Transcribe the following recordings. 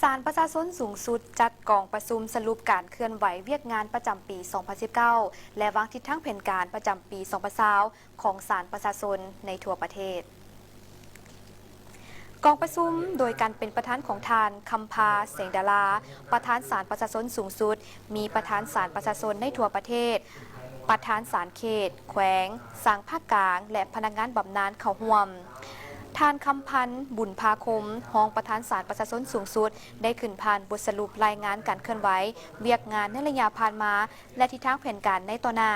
ສານປະຊາຊົນສູງສຸດຈັດກອງປະຊຸມສະຫຼຸບການເຄື່ອນໄຫວວຽກງານປະຈຳປີສອງພັນສິບເກົ້າ ແລະ ວາງທິດທາງແຜນການປະຈຳປີສອງພັນຊາວ ຂອງສານປະຊາຊົນໃນທົ່ວປະເທດ. ກອງປະຊຸມໂດຍການເປັນປະທານຂອງທ່ານ ຄຳພາ ແສງດາລາ ປະທານສານປະຊາຊົນສູງສຸດ, ມີປະທານສານປະຊາຊົນໃນທົ່ວປະເທດ, ປະທານສານເຂດ, ແຂວງ, ສານພາກກາງ ແລະ ພະນັກງານບຳນານເຂົ້າຮ່ວມ. ທ່ານ ຄຳພັນ ບຸນພາຄົມ ຮອງປະທານສານປະຊາຊົນສູງສຸດ ໄດ້ຂຶ້ນຜ່ານບົດສະຫຼຸບລາຍງານການເຄື່ອນໄຫວວຽກງານໃນໄລຍະຜ່ານມາ ແລະ ທິດທາງແຜນການໃນຕໍ່ໜ້າ.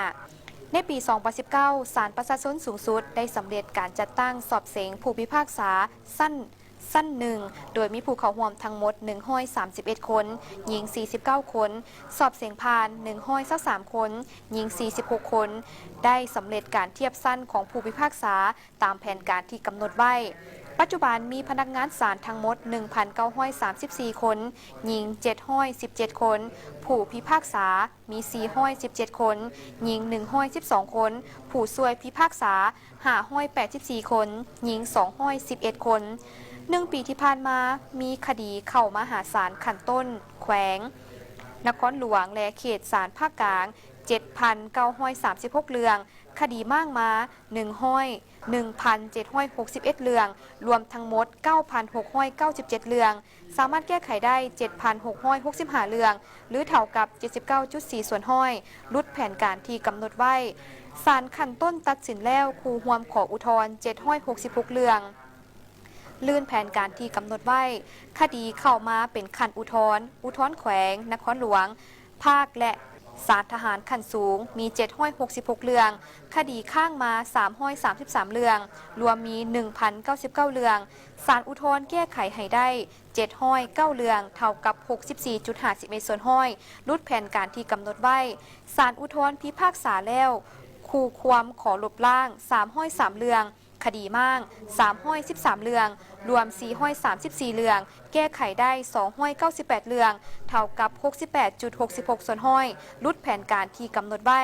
ໃນປີສອງພັນສິບເກົ້າ ສານປະຊາຊົນສູງສຸດໄດ້ສຳເລັດການຈັດຕັ້ງສອບເສັງຜູ້ພິພາກສາຊັ້ນ ຊັ້ນໜຶ່ງ ໂດຍມີຜູ້ເຂົ້າຮ່ວມທັງໝົດໜຶ່ງຮ້ອຍສາມສິບເອັດຄົນ, ຍິງສີ່ສິບເກົ້າຄົນ, ສອບເສັງຜ່ານໜຶ່ງຮ້ອຍຊາວສາມຄົນ, ຍິງສີ່ສິບຫົກຄົນ, ໄດ້ສຳເລັດການທຽບຊັ້ນຂອງຜູ້ພິພາກສາຕາມແຜນການທີ່ກຳນົດໄວ້. ປັດຈຸບັນມີພະນັກງານສານທັງໝົດໜຶ່ງພັນເກົ້າຮ້ອຍສາມສິບສີ່ຄົນ, ຍິງເຈັດຮ້ອຍສິບເຈັດຄົນ, ຜູ້ພິພາກສາ ມີສີ່ຮ້ອຍສິບເຈັດຄົນ, ຍິງໜຶ່ງຮ້ອຍສິບສອງຄົນ, ຜູ້ຊ່ວຍພິພາກສາຫ້າຮ້ອຍແປດສິບສີ່ຄົນ, ຍິງສອງຮ້ອຍສິບເອັດຄົນ. ໜຶ່ງປີທີ່ຜ່ານມາ ມີຄະດີເຂົ້າມາຫາສານຂັ້ນຕົ້ນແຂວງ, ນະຄອນຫຼວງ ແລະ ເຂດສານພາກກາງເຈັດພັນເກົ້າຮ້ອຍສາມສິບຫົກເລື່ອງ, ຄະດີມ້າງມາໜຶ່ງຮ້ອຍ ໜຶ່ງພັນເຈັດຮ້ອຍຫົກສິບເອັດເລື່ອງ, ລວມທັງໝົດເກົ້າພັນຫົກຮ້ອຍເກົ້າສິບເຈັດເລື່ອງ, ສາມາດແກ້ໄຂໄດ້ເຈັດພັນຫົກຮ້ອຍຫົກສິບຫ້າເລື່ອງ ຫຼື ເທົ່າກັບເຈັດສິບເກົ້າຈຸດສີ່ສ່ວນຮ້ອຍ, ຫຼຸດແຜນການທີ່ກຳນົດໄວ້. ສານຂັ້ນຕົ້ນຕັດສິນແລ້ວ ຄູ່ຮ່ວມຂໍອຸທອນເຈັດຮ້ອຍຫົກສິບຫົກເລື່ອງ, ລື່ນແຜນການທີ່ກຳນົດໄວ້. ຄະດີເຂົ້າມາເປັນຂັ້ນອຸທອນ, ອຸທອນແຂວງ, ນະຄອນຫຼວງ, ພາກ ແລະ ສານທະຫານຂັ້ນສູງ ມີເຈັດຮ້ອຍຫົກສິບຫົກເລື່ອງ, ຄະດີຄ້າງມາສາມຮ້ອຍສາມສິບສາມເລື່ອງ, ລວມມີໜຶ່ງພັນເກົ້າສິບເກົ້າເລື່ອງ, ສານອຸທອນແກ້ໄຂໃຫ້ໄດ້ເຈັດຮ້ອຍເກົ້າເລື່ອງ, ເທົ່າກັບຫົກສິບສີ່ຈຸດຫ້າສິບເອັດສ່ວນຮ້ອຍ, ຫຼຸດແຜນການທີ່ກຳນົດໄວ້. ສານອຸທອນພິພາກສາແລ້ວ ຄູ່ຄວາມຂໍລົບລ້າງສາມຮ້ອຍສາມເລື່ອງ, ຄະດີມ້າງສາມຮ້ອຍສິບສາມເລື່ອງ, ລວມສີ່ຮ້ອຍສາມສິບສີ່ເລື່ອງ, ແກ້ໄຂໄດ້ສອງຮ້ອຍເກົ້າສິບແປດເລື່ອງ, ເທົ່າກັບຫົກສິບແປດຈຸດຫົກສິບຫົກສ່ວນຮ້ອຍ, ຫຼຸດແຜນການທີ່ກຳນົດໄວ້.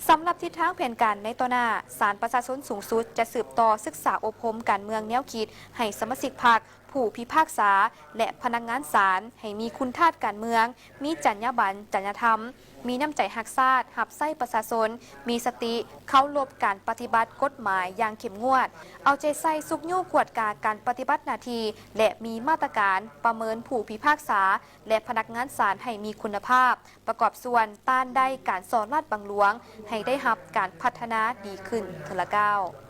ສຳລັບທິດທາງແຜນການໃນຕໍ່ໜ້າ, ສານປະຊາຊົນສູງສຸດຈະສືບຕໍ່ສຶກສາອົບຮົມການເມືອງແນວຄິດໃຫ້ສະມາຊິກພັກ, ຜູ້ພິພາກສາ ແລະ ພະນັກງານສານ ໃຫ້ມີຄຸນທາດການເມືອງ, ມີຈັນຍາບັນ, ຈັນຍາທຳ, ມີນ້ຳໃຈຮັກຊາດ, ຮັບໃຊ້ປະຊາຊົນ, ມີສະຕິ, ເຄົາລົບການປະຕິບັດກົດໝາຍຢ່າງເຂັ້ມງວດ, ເອົາໃຈໃສ່ຊຸກຍູ້ກວດກາການປະຕິບັດໜ້າທີ່ ແລະ ມີມາດຕະການປະເມີນຜູ້ພິພາກສາ ແລະ ພະນັກງານສານໃຫ້ມີຄຸນນະພາບ, ປະກອບສ່ວນຕ້ານໄດ້ການສໍ້ລາດບັງຫຼວງ ໃຫ້ໄດ້ຮັບການພັດທະນາດີຂຶ້ນເທື່ອລະກ້າວ.